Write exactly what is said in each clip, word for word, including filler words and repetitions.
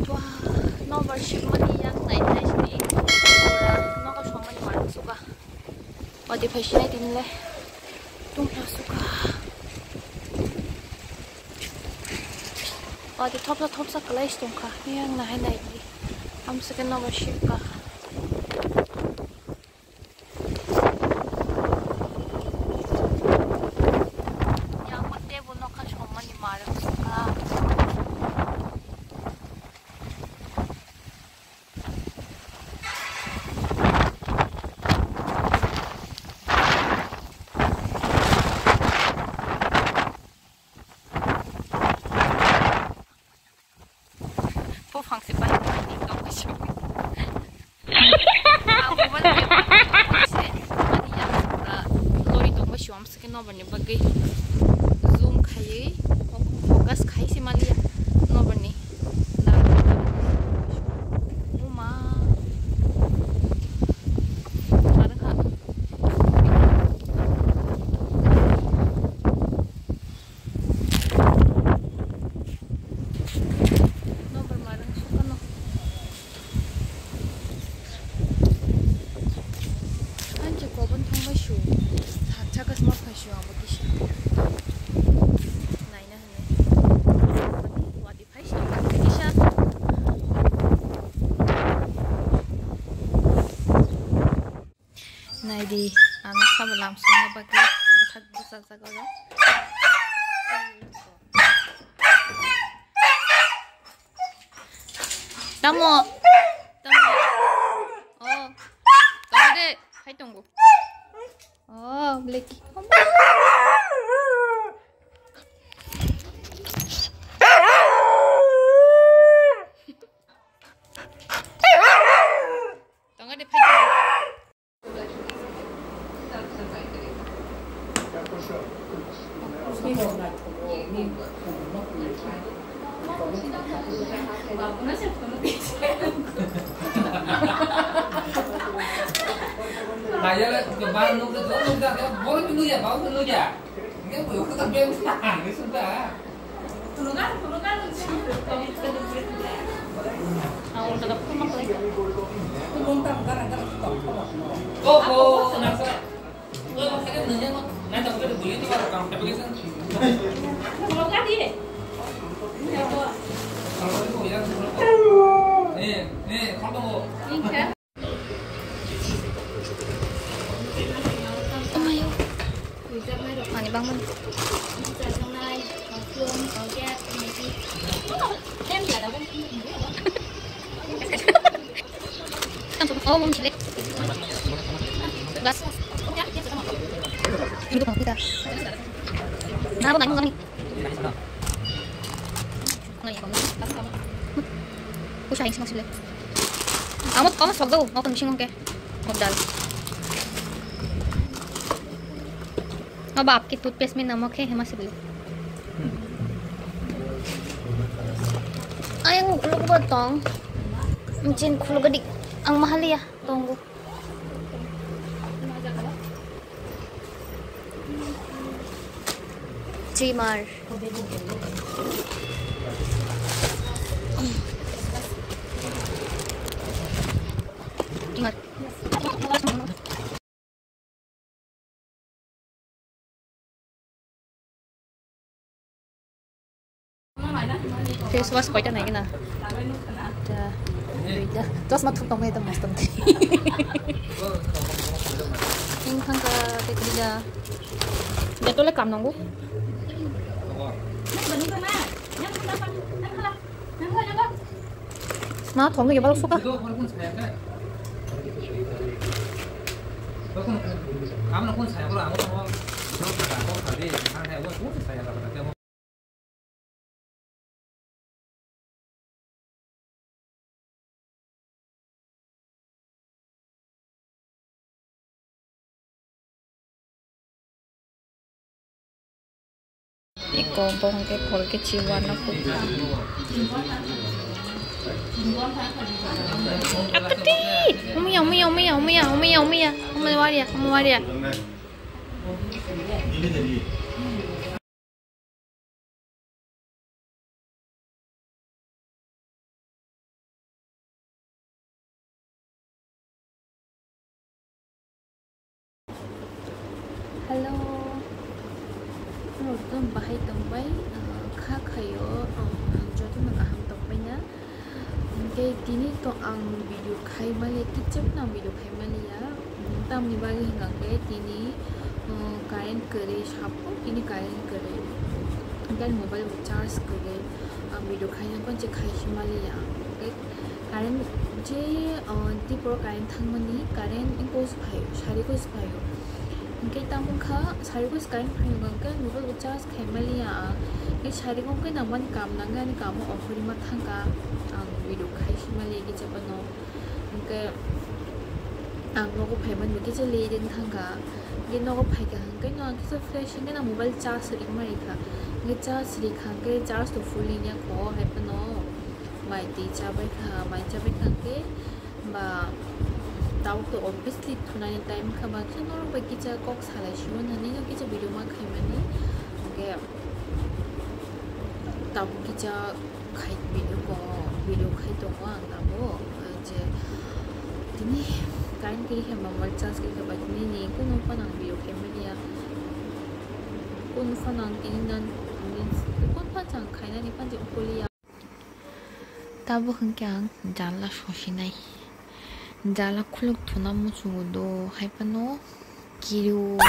Wah, nobar sibmani yak nai nai sini. Pura nogo somani manuk suka. Odi phai sinai tini le. Tungla suka. Odi thopsa thopsa kalai si tongkha. Yang nahai nai di. Amsike nobar sibka. Yang table no kasomani marang suka. Buphang se pai pai ni tong khe song. Ang mobile se mani yang pura lori tong khe song, amsike nobar ni bagwi zoom khaiwi focus khai se maliya nobar ni. Uma. Ada kha. Nobar marang sukano. Anche kobon thangbai su. Hakcha kasma phai su abo kisa. Naina hwnwi. Wadi phai su kisa. Naidi, ano sabo lamsongma bagwi bwsajak oro. Tamo, tamo. Oh, tamo de, hai tongo. Oh, Blacky. Tongo de, phai tongo. Naya le, ke ba nuk de, nuk de, ke bor nuk ya, ba nuk ya. Nge bo yok ta ben ta, ni sun ta. Oho, nasa. Amayo. Ani bangmani. Oh, mom chile. Bas. Ini tuh kita. Nah, apa banyak kami? Usah yang sih maksudnya. Kamu, kamu sok dulu, mau kondisi ngomong ke. Modal. Aba apki toothpaste mein namak hai, hema se bole. Ayang khuluk ba tong. Jin khuluk di ang mahal ya tonggo. Trimmer. Trimmer. Face wash koita nai gana? Da, duita. Chosma thuk tongmani to mostom. Ing thangka te krida. Dettol le kam nango. Ma thong ya balok suka. Iko bong ke phol ke chiwana putha. Akati! Umiya, umiya, umiya, umiya, umiya, umiya, umiya, waria, umiya, waria. Jotono bahai tongbai, ah, kha khaio, ah, ang jotono kaham tongbaina. Hwnkhe tini to ang video khai maliya, kichak no ang video khai maliya. Tamni bagwi hwnkha khe tini, ah, current kwrwi, sapo tini current kwrwi. Hwnkhe ani mobile bo charge kwrwi, ang video khaina hwnkhe khai si maliya. Hwnkhe current je, ah, tipro current thangmani, current wngkha se phaio, sari khe se phaio. Hwnkhe tamo wngkha, sari khe se current phaio, hwnkhe mobile bo charge khai maliya ang. Hwnkhe sari khe nangmani kam nangkhe ani kamo okhorima thangkha, ang video khai si maliya kichak no. Hwnkhe ang nogo phaimani bo kisa late wng thangkha. Hwnkhe nogo phaikha hwnkhe no ang kisa fresh hwnkhe no mobile charge rwma rikha. Hwnkhe charge rikha hwnkhe charge to full wngya kho, hai phano mai twi chabai kha, mai chabai kha hwnkhe ba tabuk to obviously thunani time kha, ba khe norok bai kisa kok salai siyo nani no kisa video ma khaimani. Hwnkhe tabuk kisa khai video ko, video khai tongo ang tabuk, je tini current kwrwi khe mobile charge kwrwi khe bai tini ni kunu phano ang video khai manya, kunu phano ang tini nan, kunu phano ang khainani phano je ukoliya. Tabuk hwnkhe ang jala sosinai, jala khuluk thuna muchungo do, hai phano kirio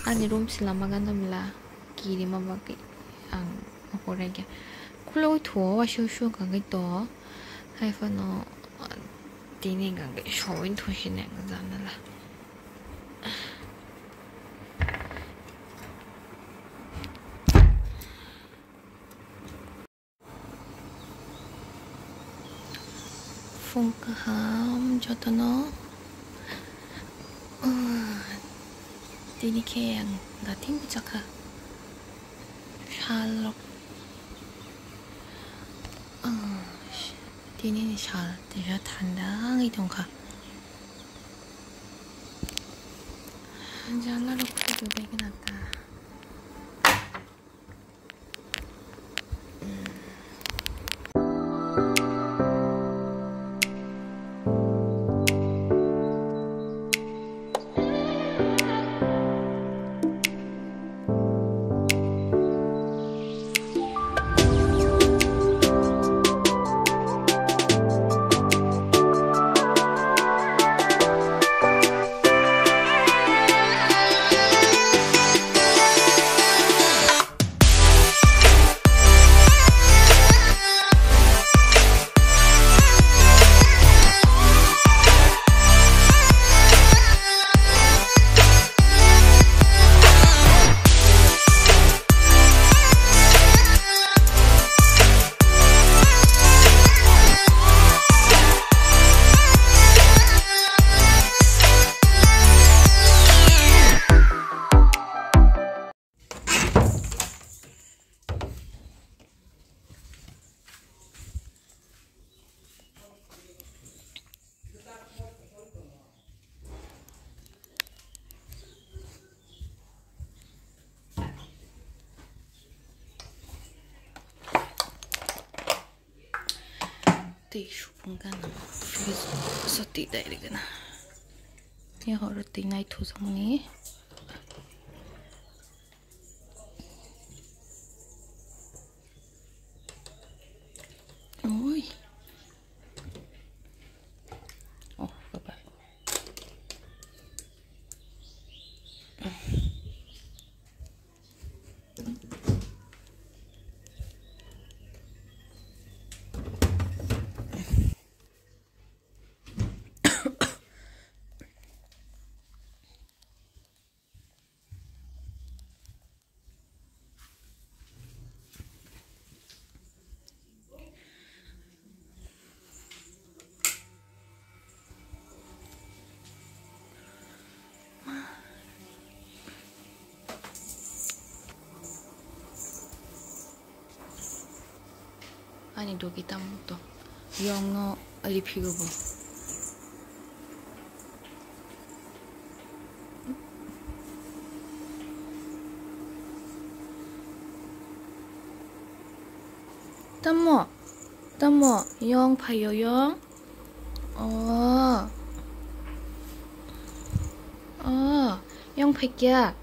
ani room se lama gana bwla. Kirima bagwi ang okoraikha. Khulogwi thuo, waisa waisa hwnkha khe to. Hai phano tini hwnkha khe sowui thosini ang janala. Phung kaham jotono. Tini khe ang dating bwchakha. Sal rok. Tini ni sal tisa thanda wngwi tongkha. Jala rok khe dubai gana ta. Tei supung gana, fridge so twi dai rwgana. Tei horo twi nai thujakmani. Oi. Oh, bye-bye. Ani dogi tamo to yong no riphigo bo. Tamo, tamo, yong phaio yong. Oh. Oh, yong phaikya.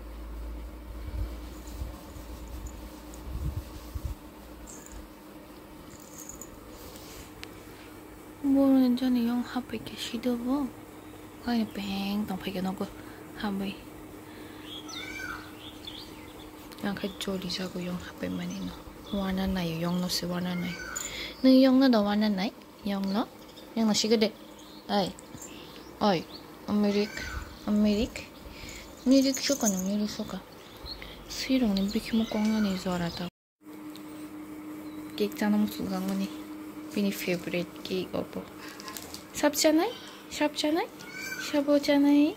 Boroni jani yong hapai khe sido bo. Kaya peng tong phai khe nogo habai. Ang khai joli jago yong hapai mani no. Wana nai yong no se wana nai. Nung yong no da wana nai. Yong no. Yong no sigede. Ai. Oi. Amirik. Amirik. Mirik suka no mirik suka. Sirong ni bikhimu kong ani jora ta. Cake chana muchung kang mani. Bini favorite cake obo. Sab chanai? Sab chanai? Sabo chanai?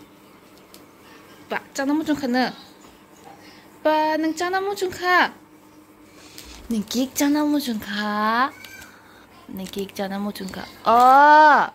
Ba, chana muchung kha na? Ba, nang chana muchung kha? Nang cake chana muchung kha? Nang cake chana muchung kha? Oh!